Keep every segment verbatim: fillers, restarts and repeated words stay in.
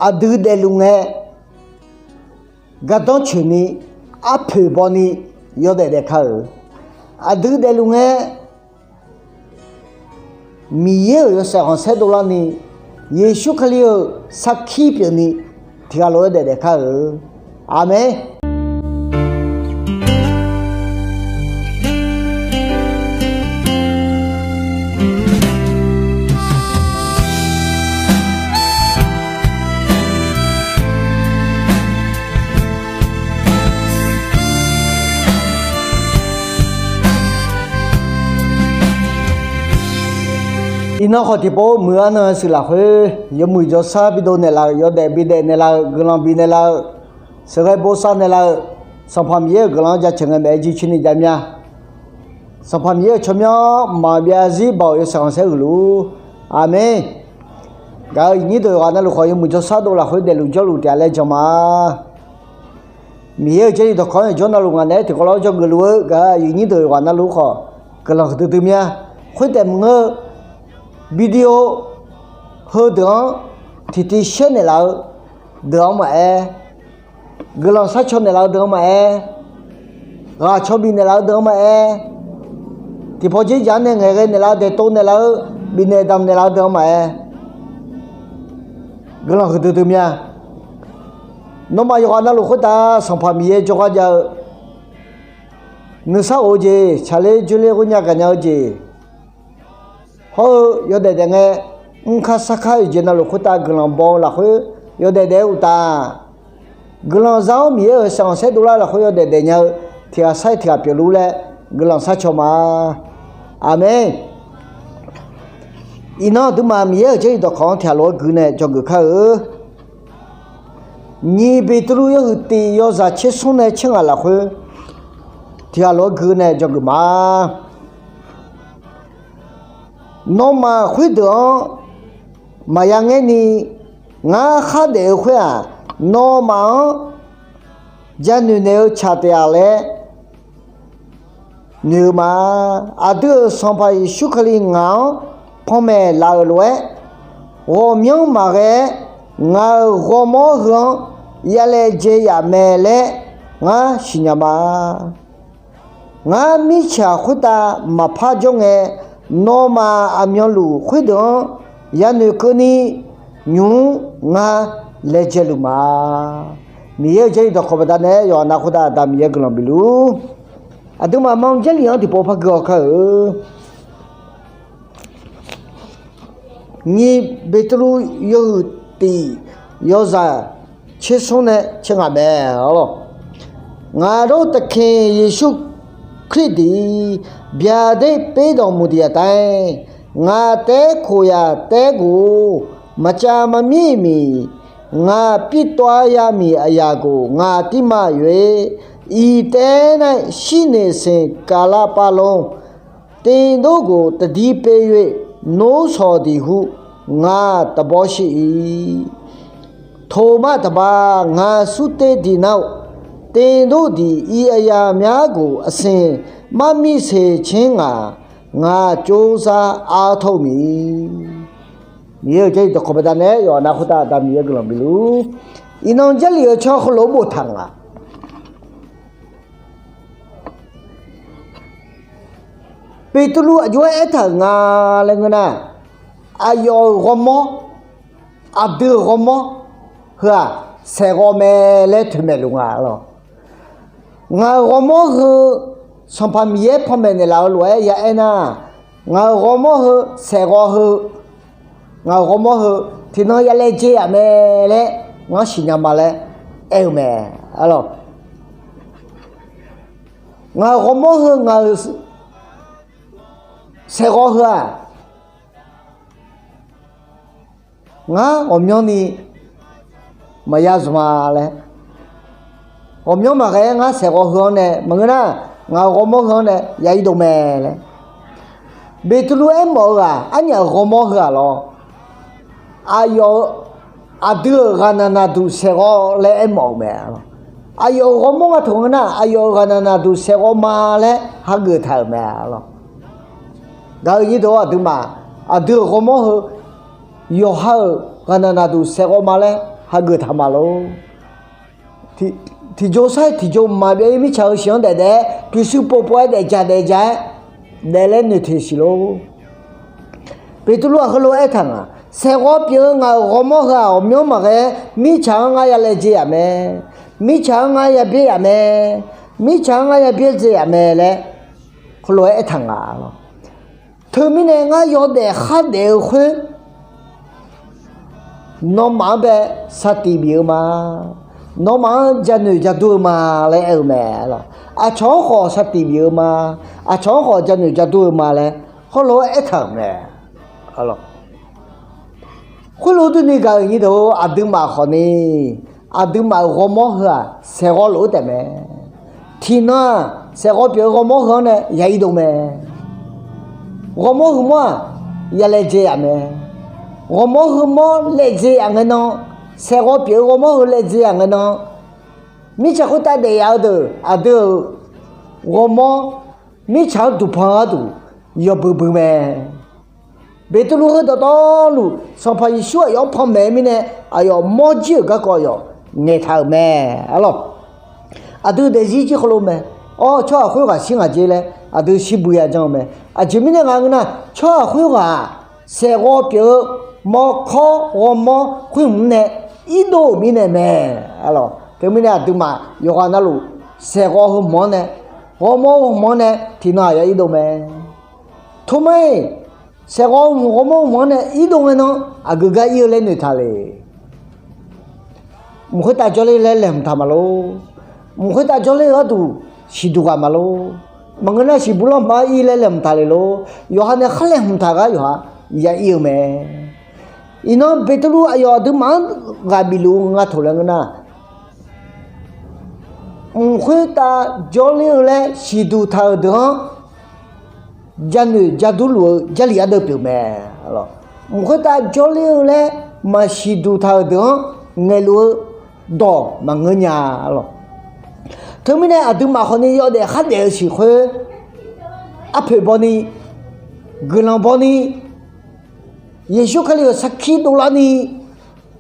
aqdui daefluf ngae, gardanr coeqni, arpoeq bawni yawdaef daef kar-euq. Aqdui daefluf ngae, Miqyaer-euq yawshaef khanqsaer dovlarni, Yeqsur Kali-euq sarkir pyeufni, tiqghaq lof-aer daef daef kar-euq. Aqmeq. Iqnan khawf tiqpov muiq-eu arnan-eu shuif lafkhoer, yawmuiq jawrshar bidov naeqlaf-eu, yawdaef bidaef naeqlaf-eu, guiqlanq bifnaeq laf-eu, sheuqghae bosav naeqlaf-eu, Sanqpaq Miqyaer-euq guiqlanq-anr jaceuq ngae maeq-aer jircoer ni jav mya. Sanqpaq Miqyaer-euq tsawrmyanr mqmaq byav zarzir baoq yawshaef khanqsaer huiq luf-ur. Aqmeq. Gaq-euq aqyuif nyir deuq yawqghaq navluf khawf, yawmuiq jawrshar dov lafkhoer daefluf jawrluf taef-a laer jan ma. Miqyaer-euq Jarlif dawqkawq-anr yawqjawr navluf ngaq naeq-aer tiqkawv lar-awr jawrgeuf luf-eu gaq-euq aqyuif nyir deuq yawqghaq navluf khawf, guiqlanq huiqdui dui mya. Khoertaef maqngeur-eu, video heudeuq-anr tiqtiv shaer naeqlaf-eu deuq-anr maqaer, guiqlanq sharcaw naeqlaf-eu deuq-anr maqaer, ghaq caw bifnaeq laf-eu deuq-anr maqaer, tiqpawf dzerdzaq-anr nae ngaeqghae naeqlaf-eu, daeqtov naeqlaf-eu, bifnaeq damq naeqlaf-eu deuq-anr maqaer, guiqlanq huiqdui dui mya. Nawmaf yawqghaq navluf khoertav Sanqpaq Miqyaer jawrgar jav-eu, nuisar of-eu jeq, tsaqler dzoerler ghoernya gaqnya-eu jeq, hawr-eu yawdaef daef ngae, mrkar sarkar-eu jeq navluf khoertav guiqlanq baw-eu lafkhoer yawdaef daef-eu uqtaf, guiqlanq za-awr Miqyaer-euq yawshaef khanqsaer dovlar-eu lafkhoer yawdaef daef nya-eu tiqghaq sar-ir tiqghaq pyeufluf laer guiqlanq sharcaw ma. Aqmeq. Iqnan aqduimaf Miqyaer-euq Jarlif dawqkawq-anr tiqghaq lof-aer gui nae dzawgeuf kar-eu. Nyiq Beqtuvluv yawhuiq tiq yawzaq tser smr nae tser ngaq lafkhoer tiqghaq lof-aer gui nae dzawgeuf ma. Nawmaf khoerdeuq-anr maqya ngaer ni, ngar khardaef-eu khoer-aq, nawmaf-anr janoeq naeq-eu tsaq taef-a laer noeq-eu ma. Aqdui-euq Sanqpaq Yeqsur Kali ngaq-anr panmaeq laf-euq lof-aer, ghawqmyanr maqghae-aer ngaq-euq ghawrmawr heu-anr ya laejae yaf mae laer ngar siqnya ma. Ngar mirtsaq khoertav maqpar jawr ngae, nawmaf aqmyanluf khoerdeuq-anr yanoeq keuvni nymq-mr ngar laejae luf ma. Miqyaer-euq Jarlif dawqkawq baqdanae yawqha nav khoertav Aqda Miqyaer guiqlanq bifluf-ur. Aqduimaf Manr Jarlif-anr tiqpov par gui-awr kar-eu. Nyiq Beqtuvluv yawhuiq tiq yawzaq tser smr nae tser ngaq mae. Ngaq-euq dawr taqkeq Yeqsur Kariq deuq-iq byaqder perdawq muiqdui aqtaer, ngaq taer khof yaq taer guf-or, maqcav maqmir miq, ngaq pirtawv-a ya miq aqyaq guf ngaq tirma yoer, iq taer nar shirnoeq senq kaqlav pavlov, tevdov guf taqdir pov yoer, nor shawq diq hu ngaq taqbawr shir-iq. Toqmar taqba ngaq surter diq nar-or, tevdov diq iq aqyaq myar guf aqseq mar mirseq caer ngaq, ngaq tsovzar artawr-eu miq. Miqyaer-euq Jarlif dawqkawq baqdanae yawqha nav khoertav Aqda Miqyaer guiqlanq bifluf-ur. Iqnan Jarlif-eu tsawrhaq heulof-aer boftaq nga. Beqtuvluv aqjox-aer aertaq-euq nga laer ngeur nar, aqyawf-euq ghawrmawr, aqdui-euq ghawrmawr heu-aq, saeqghawv mae laer toeqmaeq luf nga lawq. Ngaq-euq ghawrmawr heu, Sanqpaq Miqyaer panmaeq naeqlaf-eu lof-aer ya aer nar, ngaq-euq ghawrmawr heu saeqghawv heu, ngaq-euq ghawrmawr heu tiqnan ya laejae yaf mae laer ngar siqnya ma laer aer-eu mae. Arlawq, ngaq-euq ghawrmawr heu ngaq-euq saeqghawv heu-aq, ngar ghawqmyanrni maqya zmq-a laer, ghawqmyanr maqghae-aer ngar saeqghawv heu-anr nae maqngeur nar, ngaq-euq ghawrmawr heu-anr nae ya irdov mae laer, Beqtuvluv aermawf-eu-aq, arnyaf-euq ghawrmawr heu-aq lawr, aqyawf-euq, aqdui-euq ghaqnaq naqduq saeqghawv laer aermawf-euq mae. Aqyawf-euq ghawrmawr nga taq ngeur nar, aqyawf-euq ghaqnaq naqduq saeqghawv ma laer hageuf taq-euq mae. Gaq-eu nyir deuq-awr aqduimaf, aqdui-euq ghawrmawr heu, yawqha-euq ghaqnaq naqduq saeqghawv ma laer hageuf taq ma lor. Tiqjox sar-iq tiqjox mqmaq byav-ir mirtsaq-euq shiq-anr daef daef-aer, pyurshuir povpov-aer daefjaq daefjaq-aer daef laer noeqteq siq lor. Beqtuvluv-aq heulof-aer aertaq nga, saeqghawv pyeuf-eu ngaq-euq ghawrmawr heu-aq ghawqmyanr maqghae-aer, mirtsaq-anr ngar ya laejae yaf mae. Mirtsaq-anr ngar ya byaer yaf mae. Mirtsaq-anr ngar ya byaerdzae yaf mae laer heulof-aer aertaq nga lor. Teumirnae ngar yawdaef khardaef-eu khoer, nawmaf-anr bae saqtiq bif-eu ma. Nawmaf-anr janoeq jadur-eu ma laer aer-eu mae lor. Aqcawq-anr khawf saqtiq bif-eu ma. Aqcawq-anr khawf janoeq jadur-eu ma laer heulof-aer aertaq-euq mae. Khoerlof durni gaq-euq nyir deuq-or, aqduimaf khawfni aqduimaf-euq ghawrmawr heu-aq saeqghawv lof-aer taefmae. Tiqnan-aq saeqghawv pyeuf-eu ghawrmawr heu-anr nae ya irdov mae. Ghawrmawr heumawr-aq ya laejae yaf mae. Ghawrmawr heumawr laejae yaf ngae nan, saeqghawv pyeuf-eu ghawrmawr heu laejae yaf ngae nan, mirtsaq khoertav daef yaf-eu deuq aqdui-euq ghawrmawr mirtsaq-anr duqpan-eu gharduq yawbui bui mae. Beqtuvluv heu dawqtawvluf Sanqpaq Yeqsur aqyawf-anr panmaeq-eu mirnae, aqyawf mawr jir-euq garkawv aqyawf ngaeqtaq-euq mae. Arlawq, aqdui daefzir jir khoerlof mae. Awr, tsawrhaq khoerghaq shir ngaq jer laer aqdui shir bui ya janr-eu mae. Aqjeq mirnae nga ngeur nar, tsawrhaq khoerghaq-aq saeqghawv pyeuf-eu mawrkawr ghawrmawr khoer hmq-anr nae irdov-euq mirnae mae. Arlawq, teumirnae aqduimaf yawqghaq navluf saeqghawv heu hmq-anr nae, ghawrmawr heu hmq-anr nae tiqnan aqyawf irdov mae. Tormar-iq, saeqghawv hmq ghawrmawr hmq-anr nae irdov ngae nan, aqgeu gar ir-eu laer noeqtaq le. Mq khoertav jawrler laer laeqhmq taq ma lor. Mq khoertav jawrler-eu gharduq siqduq ghaq ma lor. Maqngeur nar siqbuq lanrma-anr ir laer laeqhmq taq le lor. Yawqha nae khar laeqhmq taq gar yawqha ya ir-eu mae. Iqnan Beqtuvluv aqyawf aqduimaf-anr ghaq bif luf-eu nga taq laer ngeur nar, mq khoertav jawrler-eu laer siqduq taq-euq deuq-anr janoeq jadur luf-eu Jarlif ardeuv pyeuf mae. Mq khoertav jawrler-eu laer maqsiq duq taq-euq deuq-anr ngaeqluf-eu dawq maqngeur nya lawq. Teumirnae aqduimaf khawfni yawdaef khardaef-eu siq khoer, arpoeq bawni, guiqlanq bawni, Yeqsur Kali-euq sarkir dovlarni,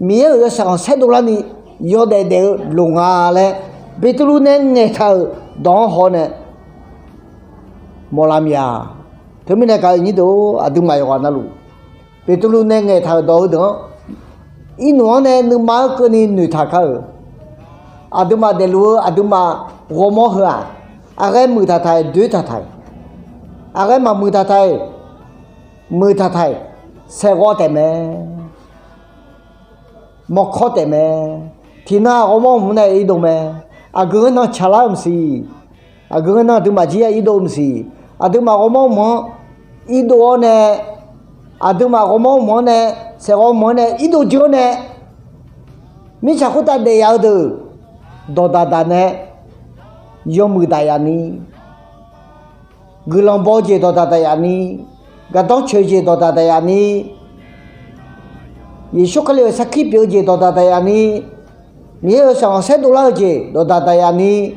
Miqyaer-euq yawshaef khanqsaer dovlarni yawdaef daef-eu loq nga laer, Beqtuvluv nae ngaeqtaq-euq dawq-anr haw nae mawqlav mya. Teumirnae gaq-eu nyir deuq, aqduimaf yawqghaq navluf, Beqtuvluv nae ngaeqtaq-euq dawq heudeuq-anr, irnmq-anr nae nuima-anr keuvni noeqtaq kar-euq. Aqduimaf daefluf-eu aqduimaf ghawrmawr heu-aq, aqghae muiq taq taq-iq, doer taq taq-iq, aqghae maqmuiq taq taq-iq, muiq taq taq-iq, saeqghawv taef mae, mawrkawr taef mae, tiqnan ghawrmawr hmq-anr nae irdov mae, aqgeu-anr nan tsaqlar-eu maqsiq, aqgeu-anr nan aqduimaf jir ya irdov-eu maqsiq, aqduimaf ghawrmawr hmq-anr irdov-awr nae, aqduimaf ghawrmawr hmq-anr nae, saeqghawv hmq-anr nae irdov jir-awr nae, mirtsaq khoertav daef yaf-eu deuq dawqdaq daq nae yawmuiq daq yaf ni, guiqlanq baw-eu jeq dawqdaq daq yaf ni, gardanr coeq-eu jeq dawqdaq daq yaf ni, Yeqsur Kali-euq sarkir pyeuf-eu jeq dawqdaq daq yaf ni, Miqyaer-euq yawshaef khanqsaer dovlar-eu jeq dawqdaq daq yaf ni,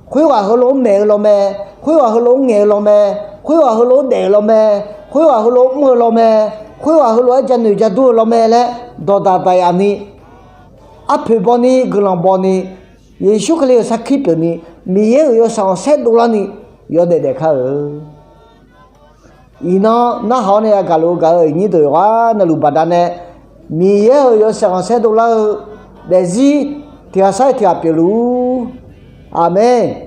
khoerghaq heulof-aer maeq-eu lawr mae, khoerghaq heulof-aer ngaeq-eu lawr mae, khoerghaq heulof-aer daef-eu lawr mae, khoerghaq heulof-aer mr-eu lawr mae, khoerghaq heulof-aer janoeq jadur-eu lawr mae laer dawqdaq daq yaf ni, arpoeq bawni, guiqlanq bawni, Yeqsur Kali-euq sarkir pyeufni, Miqyaer-euq yawshaef khanqsaer dovlarni yawdaef daef kar-euq. Iqnan narhaq-awr nae yagaq luf-eu gaq-eu aqyuif nyir deuq yawqghaq navluf baqdanae, Miqyaer-euq yawshaef khanqsaer dovlar-eu daefzir tiq ghaq sar-iq tiq ghaq pyeufluf-ur. Aqmeq.